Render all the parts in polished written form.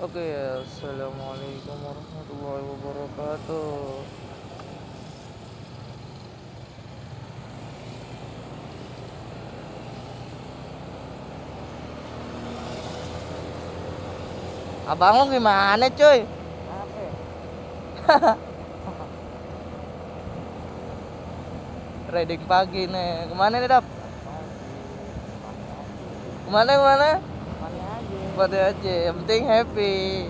Oke, assalamualaikum warahmatullahi wabarakatuh. Abang lu gimana, cuy? Trading pagi nih. Kemana nih, Dap? Kemana? Kemana aja. Yang penting happy.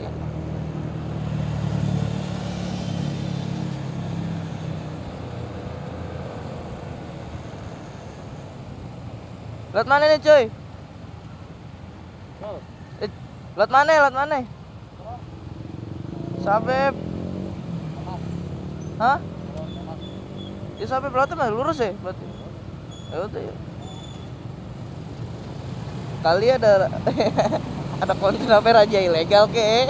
Lewat mana nih, cuy? Lewat mana? Sabep. Hah? Ya Sabep berarti mah lurus ya, berarti. Ya udah ya. Kali ada ada konten apa raja ilegal ke?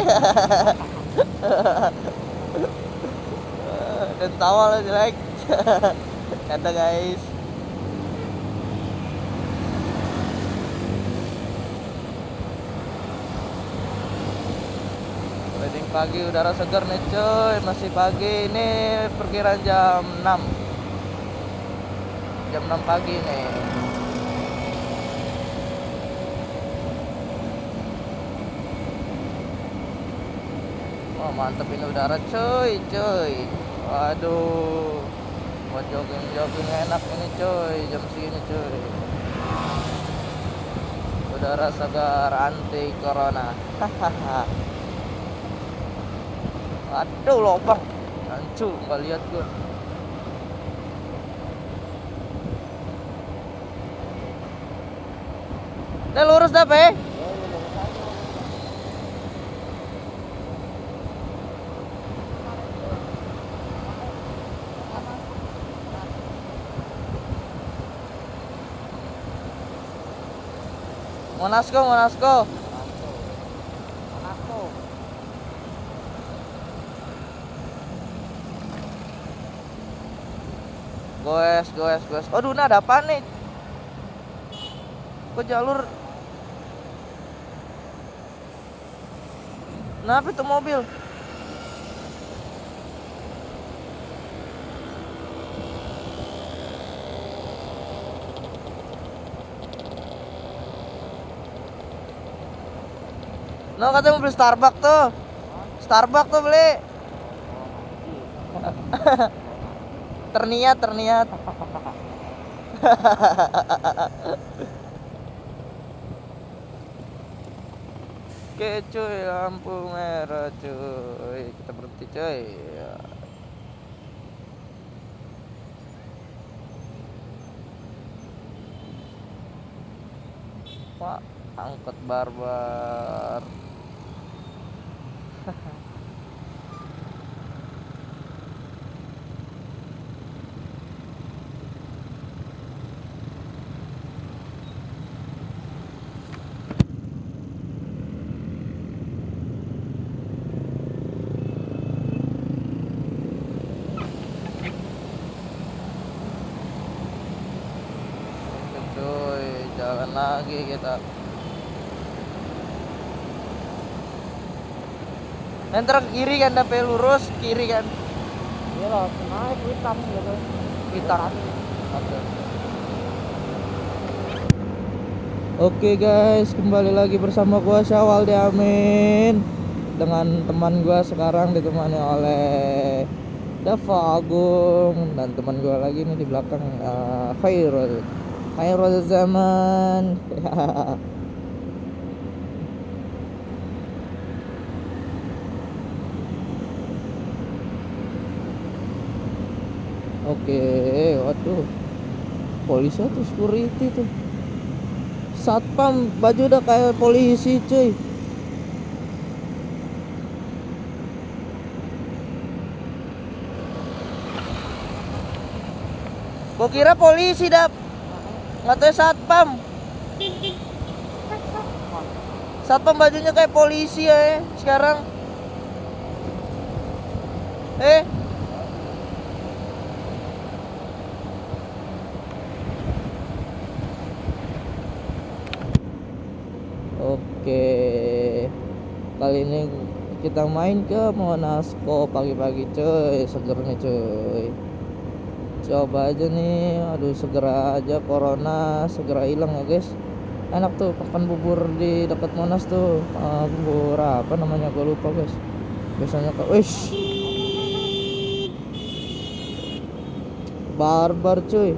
Dan tawa lah jelek. Kata guys. Trading pagi udara segar nih cuy. Masih pagi ini perkiraan jam 6. Jam 6 pagi nih. Wah mantep ini udara cuy. Waduh, buat jogging enak ini cuy. Jam segini cuy. Udara segar anti corona. Hahaha. Aduh lobang. Hancur nggak lihat gua. Udah lurus dah pe. Monasco. Goes. Aduh, nah ada apa nih? Kok jalur? Kenapa itu mobil? No, katanya mobil Starbucks tuh. Starbucks tuh beli. Terniat. Oke cuy, lampu merah cuy. Kita berhenti cuy. Wah, angkot barbar. Cuy, jalan lagi kita. Ntar ke kiri kan, tapi lurus kiri kan. Iya loh, naik hitam gitu. Hitam. Oke guys, kembali lagi bersama gua Syawal Diamin dengan teman gua sekarang ditemani oleh Dava Agung dan teman gua lagi nih di belakang Khairul Zaman. Oke, waduh, polisi tuh security tuh, satpam baju udah kayak polisi cuy. Gua kira polisi dap, nggak tahu satpam. Satpam bajunya kayak polisi ya sekarang. Oke. Kali ini kita main ke Monasco pagi-pagi cuy, seger nih cuy. Coba aja nih, aduh segera aja corona segera hilang ya guys. Enak tuh makan bubur di dekat Monas tuh. Bubur apa namanya gue lupa guys. Biasanya wish barbar cuy.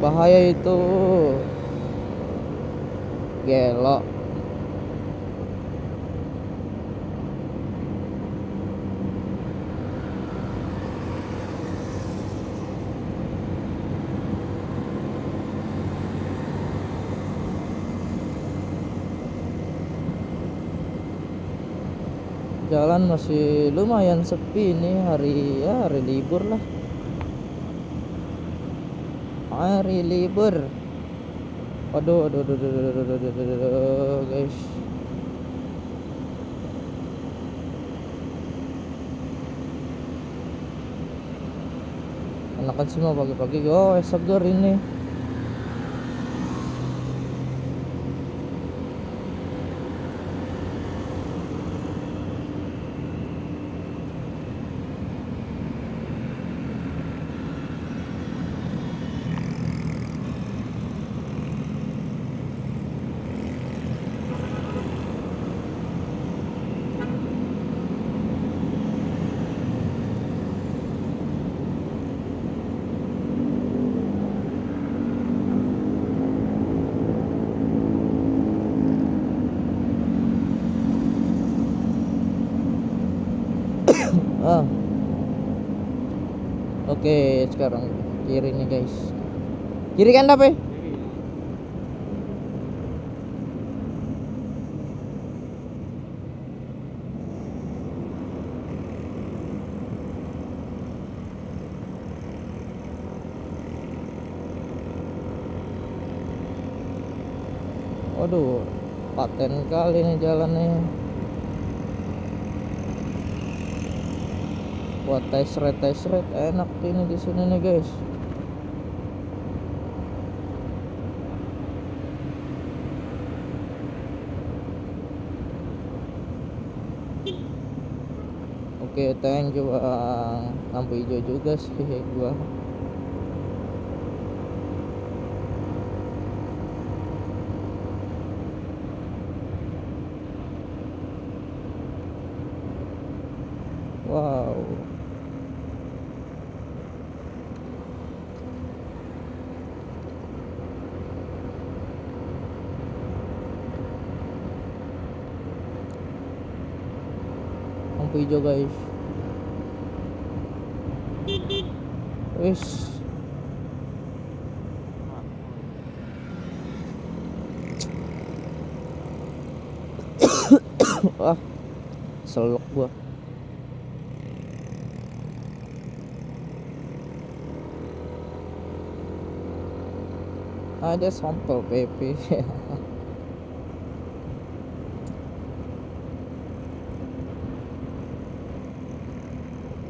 Bahaya itu. Gelo. Jalan masih lumayan sepi nih hari libur lah. Hari libur. Aduh, guys. Enakan sih mau pagi-pagi. Oh, seger ini. Ah. Oke, sekarang kiri nih guys. Kiri kan tapi? Waduh, paten kali nih jalannya. Buat tes rate enak ini di sini nih guys. Oke, thank you bang. Lampu hijau juga sih gua. Wow. Lampu hijau guys. Wis. Wah, selok gua. Ada sampel PP.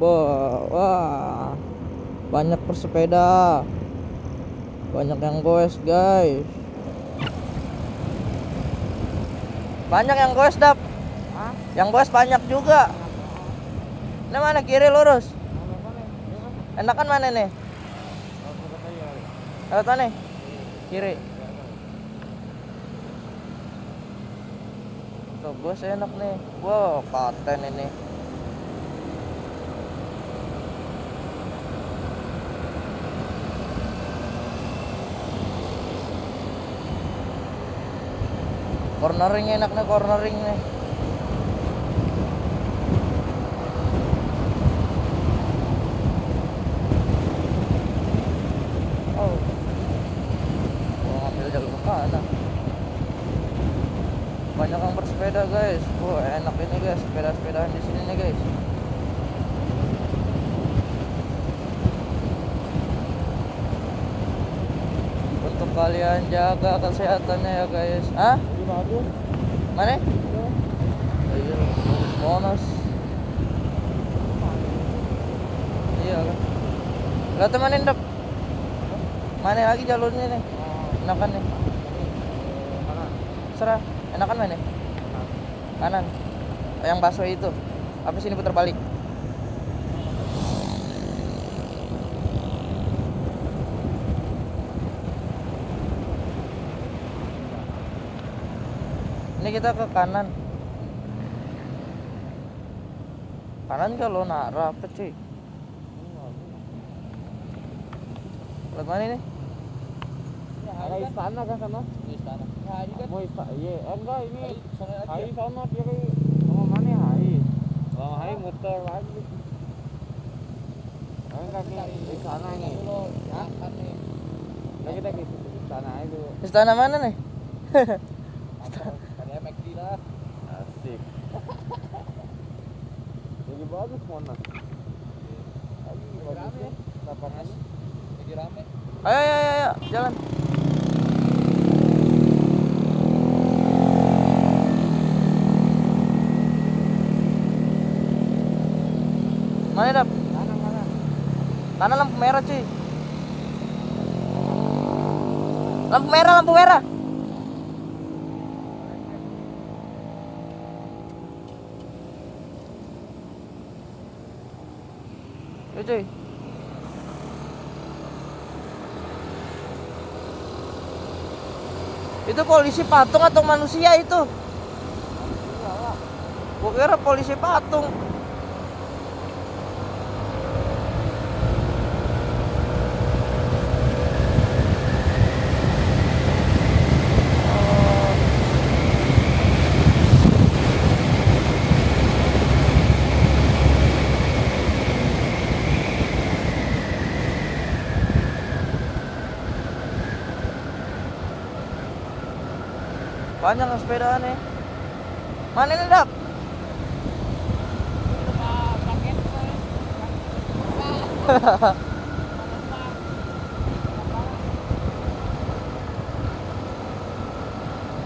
Wah, banyak bersepeda, banyak yang goes guys, banyak yang goes dap. Hah? Yang goes banyak juga. Ini mana kiri lurus? Enakan mana nih? Lewat mana? Kiri. Tuh goes enak nih. Wow, paten ini. Cornering enak nih, cornering nih. Oh, gua ngambil jalur kanan. Banyak yang bersepeda guys. Wah, enak ini guys, sepeda-sepedaan di sini nih guys. Untuk kalian jaga kesehatannya ya guys. Ah? Mana? Iya, Monas. Iya kan. Lah temanin dap. Mana lagi jalurnya nih? Enakan nih. terserah. Enakan mana? Kanan. Yang busway itu. Apa sini putar balik? Ini kita ke kanan. Kanan kalau nak rapet cuy. Lewat mana ini? Ada istana kan sana? Istana. Hari kan. Mau istana? Iya, enggak ini. Soalnya Hai sana kiri. Sama mana Hai? Kalau Hai muter lagi. Enggak nih istana nih. Ya, kan nih. Nah, kita ke istana itu. Istana mana nih? Kayak McD lah. Asik. Jadi bagus Monas. Lagi Rame. lapangannya. Lagi rame. Ayo, jalan. Mana dap? Kanan. Kanan lampu merah cuy. Lampu merah. Yo cuy. Itu polisi patung atau manusia itu? Gua kira polisi patung. Panjang sepedaan nih. Mana ini dap?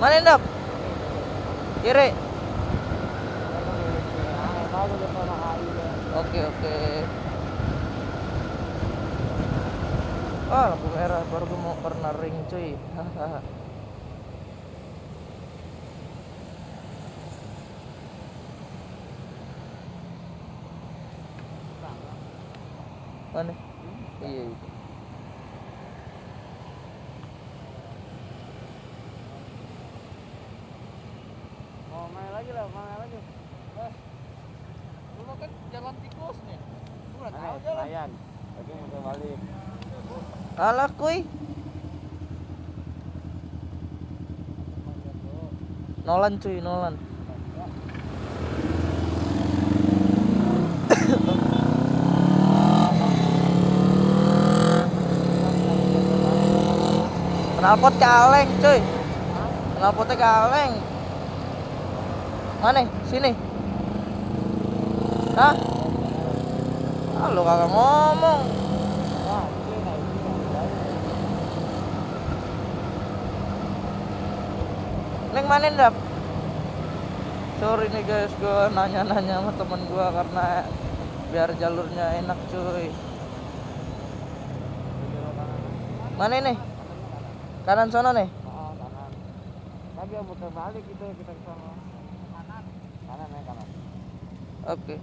Mana ini dap? Kiri. Oke. Ah, lampu merah baru gue mau pernah ring cuy. Mana? Iya. Mau main lagi lah, main lagi. Lu kan jalan tikus nih. Lu enggak tahu Ayo, jalan. Senayan. Lagi muter balik. Alah kuy. Nolan cuy, Nolan. Knalpot kaleng cuy. Knalpotnya kaleng. Mana? Sini. Hah? Ah, lu kagak ngomong. Wah, ini naik Neng mana dap? Sorry nih guys, gua nanya-nanya sama temen gua karena biar jalurnya enak cuy. Mana ini? Kanan sono nih. kanan. Lagi muter balik gitu kita ke sana. Kanan. Oke.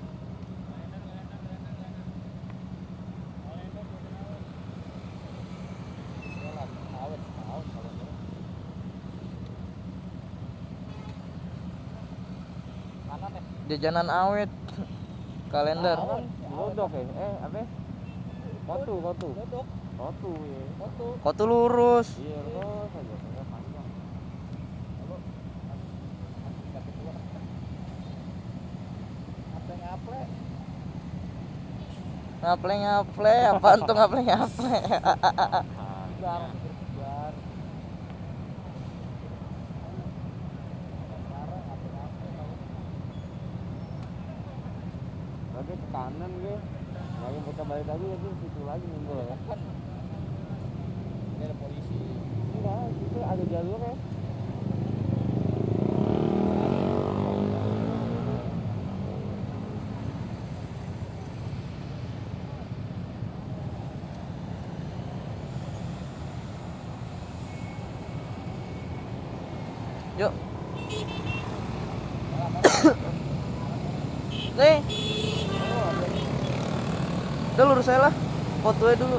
Jajanan awet. Kalender. Lodok ya? Apa? Kotu ya. Kok tuh lurus? Iya, lurus aja, enggak panjang. Ngaple, apaan tuh ngaple? Lagi ke kanan gue. Lagi putar balik lagi situ lagi nimbul ya. Ini ada polisi. Enggak, itu ada jalur ya. Yuk. Nih. Udah lurus saya lah. Fotonya dulu.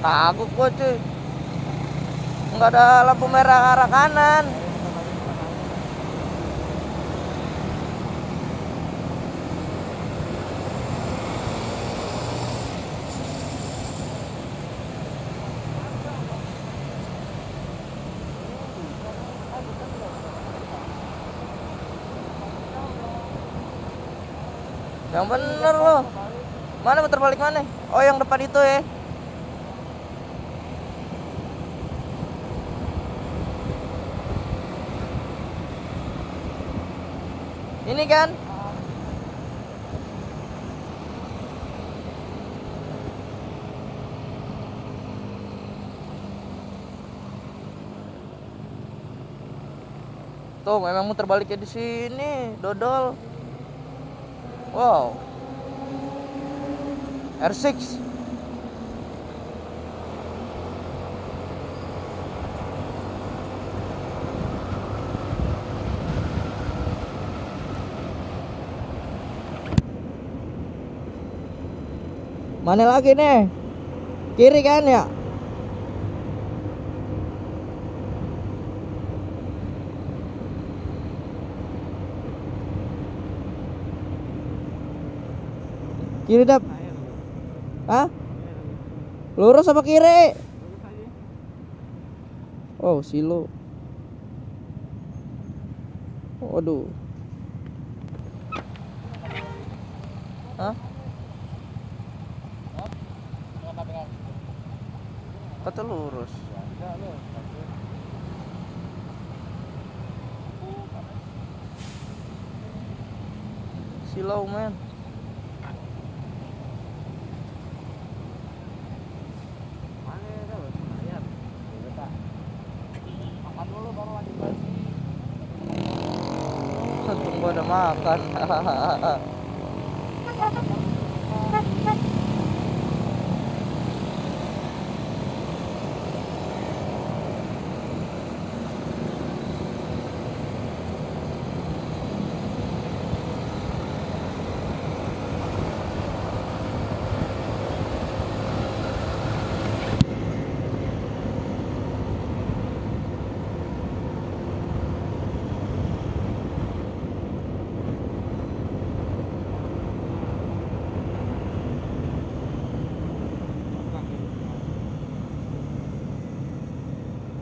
Takut gua cuy. Enggak ada lampu merah arah kanan. Yang bener loh. Mana muter balik mana? Oh yang depan itu ya. Ini kan? Tuh memang muter baliknya di sini, dodol. Wow. R6. Mana lagi nih? Kiri kan ya? Kiri dap. Hah? Lurus apa kiri? Oh, silo. Waduh. Hah? Kata lurus. Silau men. Makan dulu baru lanjut lagi. Untung gua udah makan.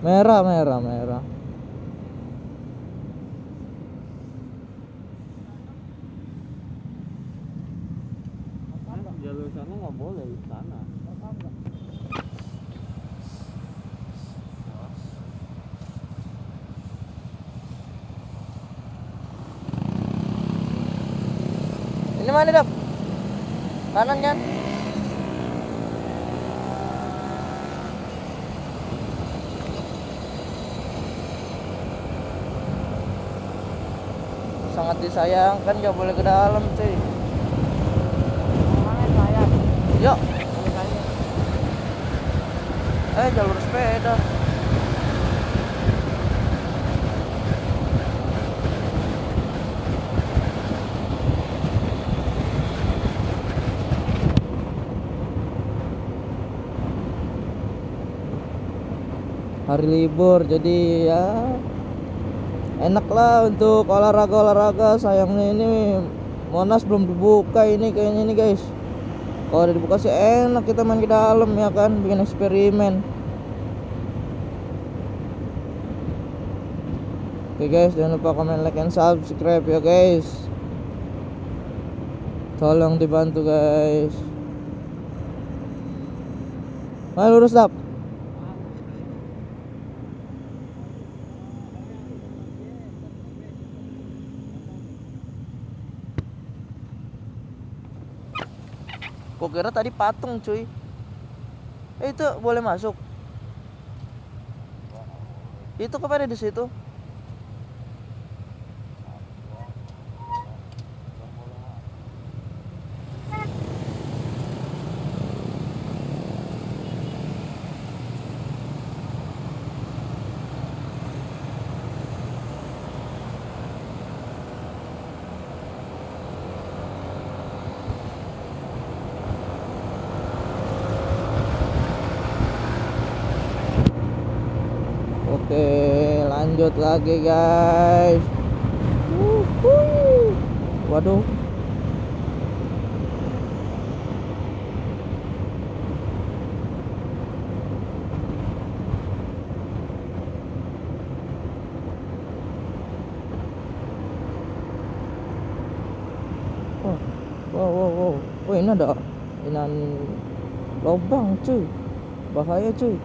Merah, merah, merah. Jalur sana nggak boleh di sana. Ini mana dap? Kanan kan? Sangat disayangkan, gak boleh ke dalam cuy. Mana sayang? Yuk. Boleh sayang. Jalur sepeda. Hari libur jadi ya enak lah untuk olahraga. Sayangnya ini Monas belum dibuka ini kayaknya ini guys. Kalau udah dibuka sih enak kita main ke dalam ya kan, bikin eksperimen. Oke guys, jangan lupa komen, like, and subscribe ya guys. Tolong dibantu guys. Mana lurus dap? Gua kira tadi patung cuy. Itu boleh masuk. Itu kepada di situ. Oke, lanjut lagi guys. Wuhui. Waduh. Oh, wow, wow, wow. Oh, ini ada lubang cuy. Bahaya cuy.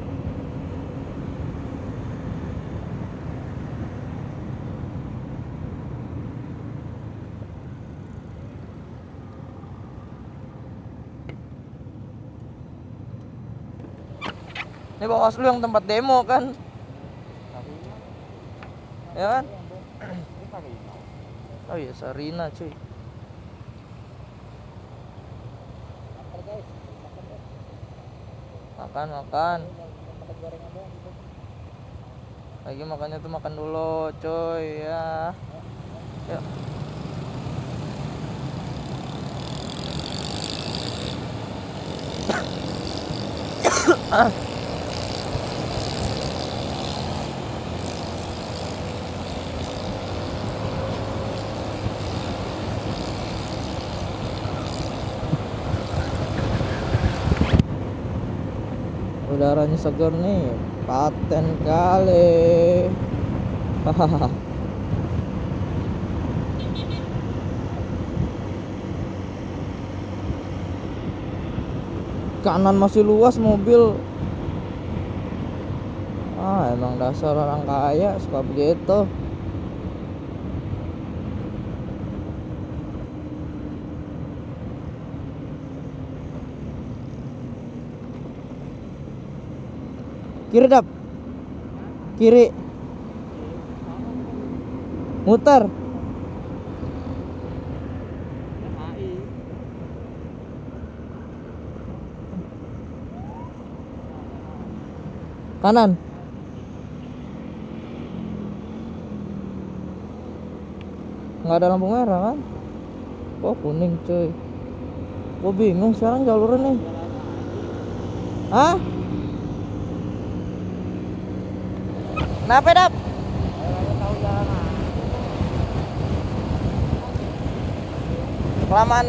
Ini Bawaslu yang tempat demo kan? Sarina. Ya kan? Ini Sarina. Oh iya, Sarina cuy. Makan. Lagi makannya tuh makan dulu, coy ya. Yuk. Udaranya segar nih, paten kali. Hahaha. Kanan masih luas mobil. Emang dasar orang kaya suka begitu. Kiri dap. Kiri. Muter. Kanan. Nggak ada lampu merah kan? Oh, kuning cuy. Gue bingung sekarang jalurnya nih. Hah? Kenapa dap? Tahu jalan. Kelamaan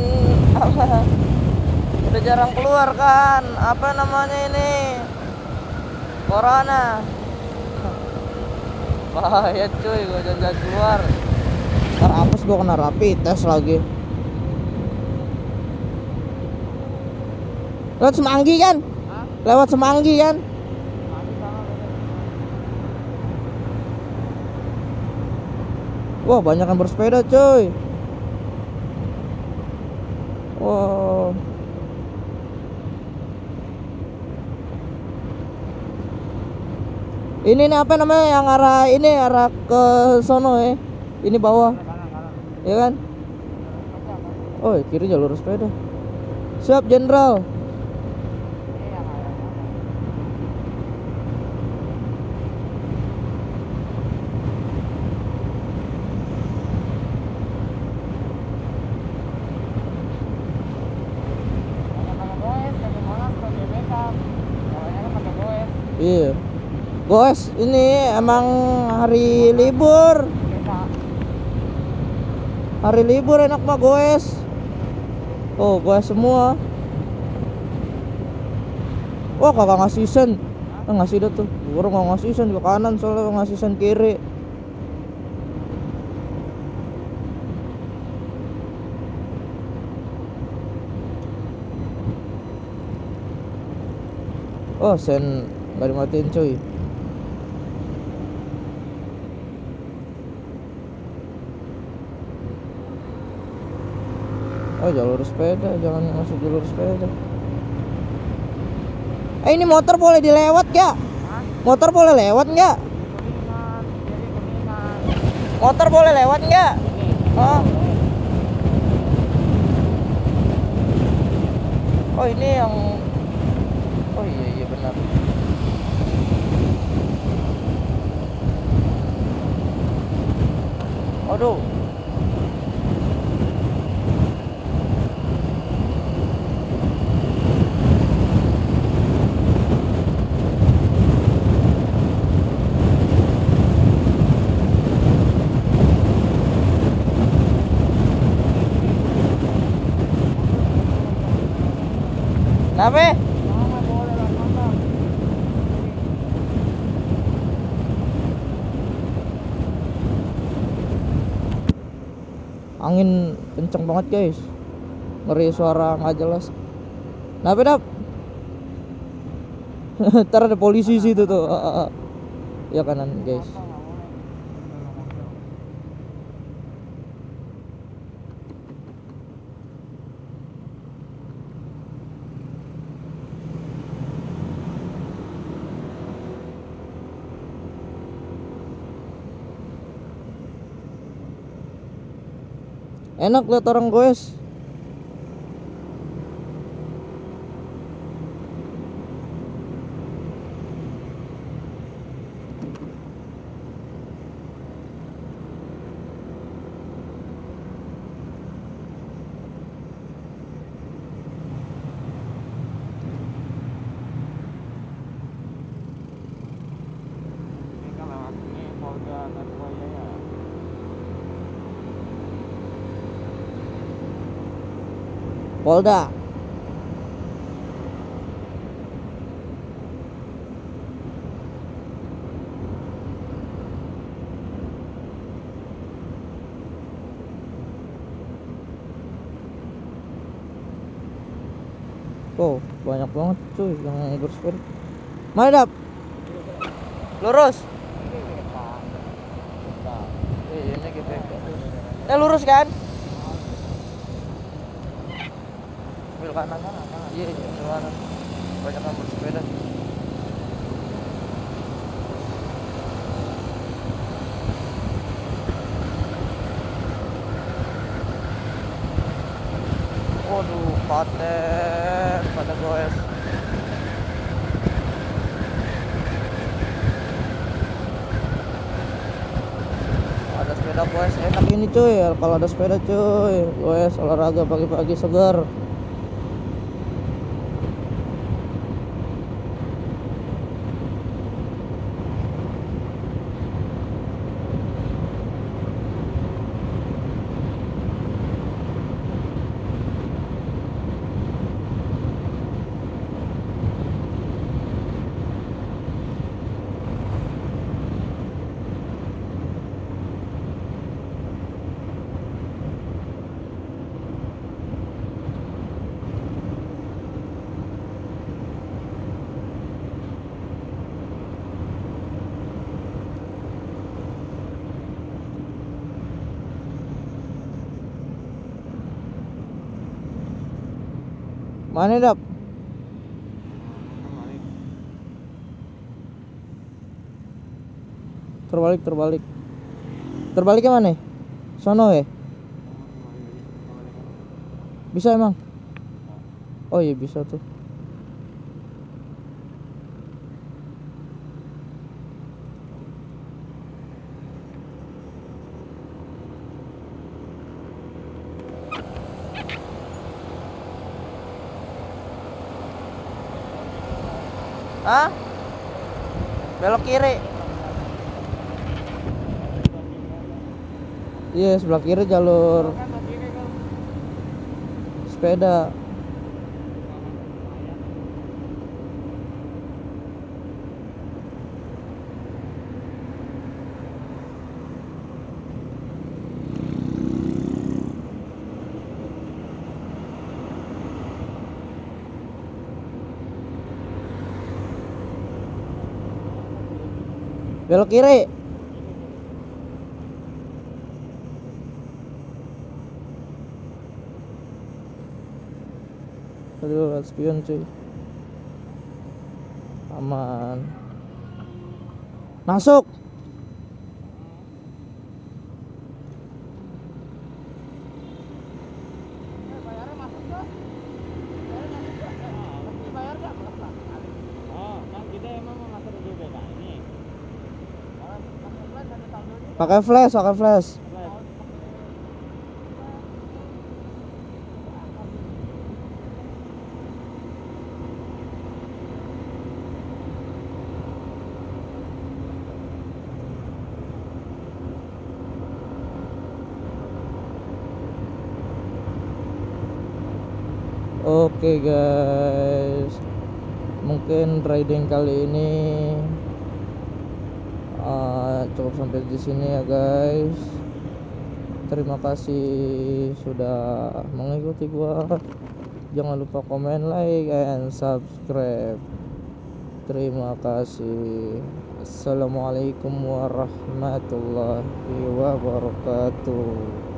udah jarang keluar kan? Apa namanya ini? Corona. Bahaya cuy, gue jalan keluar. Ntar apes gue kena rapid tes lagi. Lewat Semanggi kan? Hah? Lewat Semanggi kan? Mati sama beda. Wah, banyak yang bersepeda cuy. Wow. Ini nih apa namanya yang arah ke sono ya? Ini bawah, Kanan. ya kan? Oh, kiri jalur sepeda. Siap, Jenderal. Ini yang arahnya. Pakai goes, pakai monas, pakai backup. Caranya kan pakai goes. Iya. Guys, ini emang hari libur. Beda. Hari libur enak mah goes. Oh, goes semua. Wah, kagak ngasih sen. Ngasih dah tuh. Gua nggak ngasih sen ke kanan soalnya ngasih sen kiri. Oh, sen nggak dimatiin cuy. Oh, jalur sepeda, jangan masuk jalur sepeda. Ini motor boleh dilewat gak? Hah? Motor boleh lewat nggak? Kuningan, jadi kuningan. Motor boleh lewat nggak? Oh. Oh, ini yang. Oh iya benar. Aduh. Angin kenceng banget guys, ngeri suara nggak jelas. Nah bedap. Ntar ada polisi situ tuh. Ya kanan guys. Enak lihat orang goes. Ini kan lewat ini Polda Metro Jaya. Polda. Oh, banyak banget cuy yang bersepeda. Mana dap? Lurus. Ini GPK. Lurus kan? Ambil kanan. Iya, kanan. Banyak yang bersepeda. Waduh, paten pada goes. Ada sepeda goes enak ini cuy. Kalau ada sepeda cuy, goes olahraga pagi-pagi segar. Mana dap? Terbalik. Terbaliknya mana? Sono ya? Bisa emang? Oh iya bisa tuh. Hah? Belok kiri. Iya, sebelah kiri jalur sepeda. Belok kiri. Aduh, spion cuy. Aman. Masuk. Bayarnya masuk nggak? Bayar nggak? Oh, kan kita emang mau ngasih dulu BK ini. Pakai flash. Oke guys, mungkin riding kali ini cukup sampai di sini ya guys. Terima kasih sudah mengikuti gua. Jangan lupa komen, like, and subscribe. Terima kasih. Assalamualaikum warahmatullahi wabarakatuh.